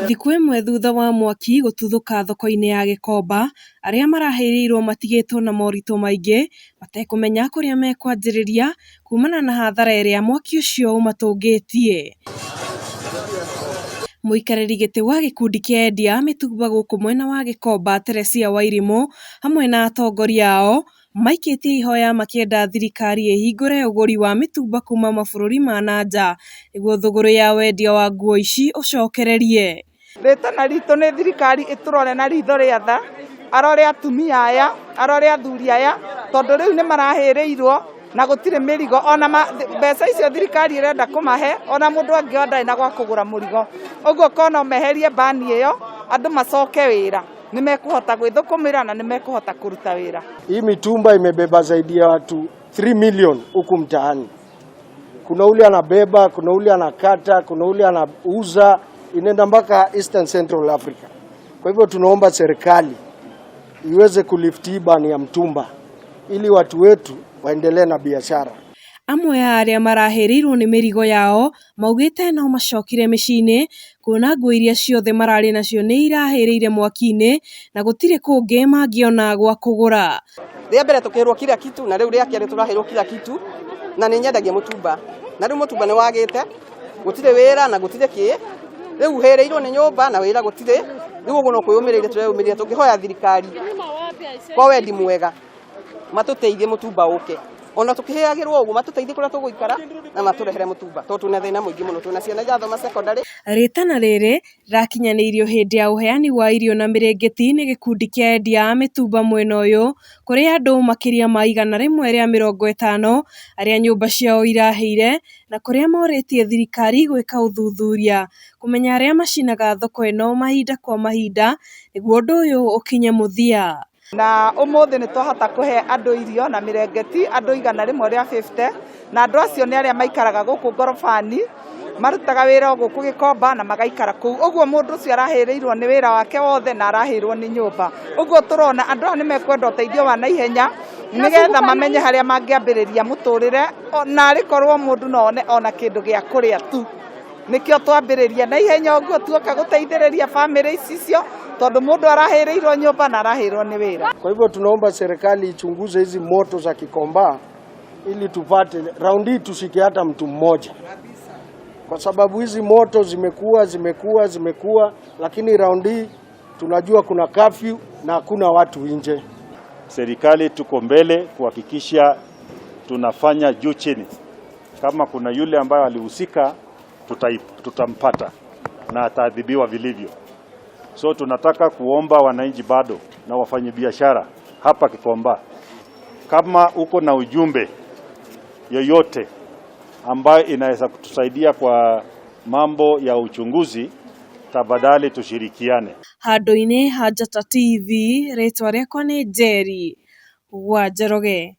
Thikũ ĩmwe thutha wa mwaki gũtuthũka thoko-inĩ ya Gikomba, arĩa marahĩrĩirwo matigĩtwo na moritũ maingĩ matekũmenya kũrĩa mekwanjĩrĩria kumana na hathara ĩrĩa mwaki ũcio ũmatũngĩtie. Mũikarĩri gĩtĩ wa gĩkundi kĩa endia a mĩtumba gũkũ mwena wa Gikomba Teresia Wairimu hamwe na atongoria ao maikĩtie ihoya makĩenda thirikari ĩhingũre ũgũri wa mĩtumba kuma mabũrũri ma na nja nĩguo thũgũrĩ ya wendia wa nguo ici ũcokererie. Rĩtana ritũ nĩ thirikari ĩtũrore na ritho rĩa tha, arore atumia aya, arore athuri aya, tondũ rĩu nĩ marahĩrĩirwo na gũtirĩ mĩrigo ona mbeca icio thirikari ĩrenda kũmahe ona mũndũ angĩoya ndarĩ na gwa kũgũra mũrigo. Ũguo korwo no meherie bani ĩyo andũ macoke wĩra nĩ mekũhota gwĩthũkũmĩra na nĩ mekũhota kũruta wĩra. Hii mitumba imebeba zaidi ya watu 3 million huku mtaani. Kuna ule anabeba, kuna ule anakata, kuna ule anauza, inaenda mpaka Eastern Central Africa. Kwa hivyo tunaomba serikali iweze kulift hii ban ya mtumba ili watu wetu waendelee na biashara. Amwe a arĩa marahĩrĩirwo nĩ mĩrigo yao maugĩte no macokire mĩciĩ-inĩ kuona nguo iria ciothe mararĩ nacio nĩ irahĩrĩire mwaki-inĩ na gũtirĩ kũngĩ mangĩona gwa kũgũra. Rĩa mbere tũkĩhĩrwo kila kitu na rĩu rĩa kerĩ tũrahĩrwo kila kitu na nĩ nyendagia mũtumba na rĩu mũtumba nĩ wagĩte gũtirĩ wĩra na gũtirĩ kĩ rĩu hĩrĩirwo nĩ nyũmba na wĩra gũtirĩ rĩu ũguo no kwĩyũmĩrĩria tũreyũmĩrĩria tũngĩhoya thirikari kwa wendi mwega matũteithie mũtumba ũke ona tũkĩhĩagĩrwo ũguo matũteithie kũrĩa tũgũikara na matũrehere mũtumba tondũ twĩna thĩna mũingĩ mũno twĩna ciana irathoma secondary. Rĩtana rĩrĩ rĩrakinyanĩirio hĩndĩ ya ũheani wa irio na mĩrĩngĩti nĩ gĩkundi kĩa endia a mĩtumba mwena ũyũ kũrĩ andũ makĩria ma 150 arĩa nyũmba ciao irahĩire na kũrĩa morĩtie thirikari gwĩka ũthuthuria kũmenya arĩa macinaga thoko ĩno mahinda kwa mahinda nĩguo ũndũ ũyũ ũkinye mũthia. Na ũmũthĩ nĩ twahota kũhe andũ irio na mĩrengeti andũ 150 na andũ acio nĩ arĩa maikaraga gũkũ ngorobani marutaga wĩra o gũkũ Gĩkomba na magaikara kũu ũguo mũndũ ũcio arahĩrĩirwo nĩ wĩra wake wothe na arahĩrwo nĩ nyũmba ũguo tũrona andũ aya nĩ mekwenda ũteithio wa naihenya nĩgetha mamenye harĩa mangĩambĩrĩria mũtũrĩre na arĩ korwo mũndũ no one ona kĩndũ gĩa kũrĩa tu nĩkĩo twambĩrĩria na ihenya ũguo tuoka gũteithĩrĩria bamĩrĩ ici icio tondũ mũndũ arahĩrĩirwo nyũmba na arahĩrwo nĩ wĩra. Kwa hivyo tunaomba serikali ichunguze hizi moto za Kikomba ili tupate raundi hii tushike hata mtu mmoja, kwa sababu hizi moto zimekuwa zimekuwa zimekuwa, lakini raundi hii tunajua kuna curfew na hakuna watu nje. Serikali tuko mbele kuhakikisha tunafanya juu chini. Kama kuna yule ambaye alihusika tutampata na ataadhibiwa vilivyo. So tunataka kuomba wananchi bado na wafanyabiashara hapa Kikomba, kama uko na ujumbe yoyote ambayo inaweza kutusaidia kwa mambo ya uchunguzi, tafadhali tushirikiane. Handũ-inĩ ha Njata TV, rĩtwa rĩakwa nĩ Njeri wa Njoroge.